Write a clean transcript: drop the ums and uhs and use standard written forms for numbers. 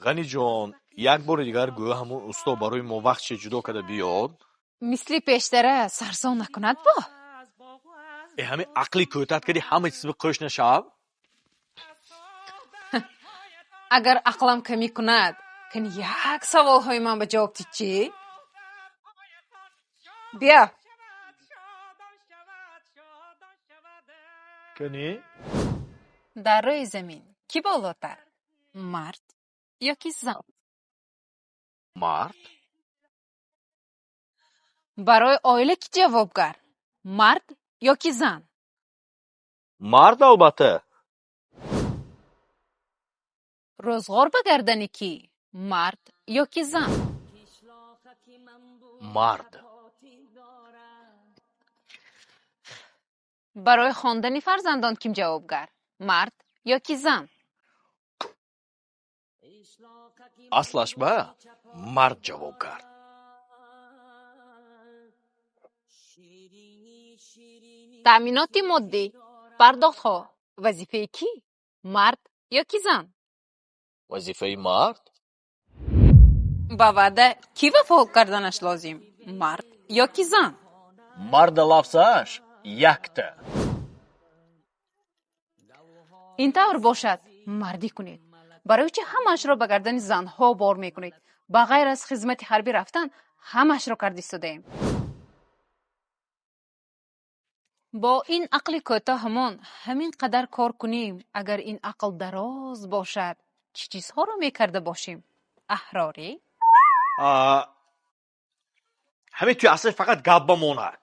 Ғаниҷон, як бори дигар гӯё ҳамун усто барои мо вақтше ҷудо карда биёд. Мисли пештара сарсон накунад бо? Э, ҳамин ақли кӯтаҳ кади ҳама чиз қӯш нашав? Агар ақлам камӣ кунад, кани як саволҳои ман ба ҷавоб ти чӣ? Биё. Кани? Дар рӯи замин кӣ болотар? Мард ёки зан? Мард? Барои оила кӣ ҷавобгар? Мард ёки зан? Мард, албатта. Рӯзғор ба гардани кӣ? Мард ёки зан? Мард. Барои хондани фарзандон ким ҷавобгар? Мард ёки зан? Аслаш ба мард ҷавобгар. Таъминоти моддӣ, пардохтҳо вазифаи кӣ? Мард ёки зан? Вазифаи мард. Ба ваъда кӣ вафо карданаш лозим? Мард ёки зан? Марда лафзаш якта. Ин тавр бошад, мардӣ кунед. Барои чӣ ҳамаашро ба гардани занҳо бор мекунед? Ба ғайр аз хизмати ҳарбӣ рафтан, ҳамаашро карда истодаем. Бо ин ақли кӯтоҳамон ҳамин қадар кор кунем, агар ин ақл дароз бошад, чӣ чизҳоро мекарда бошем? Аҳрорӣ? Ҳамин туи аслаш фақат гап ба монад.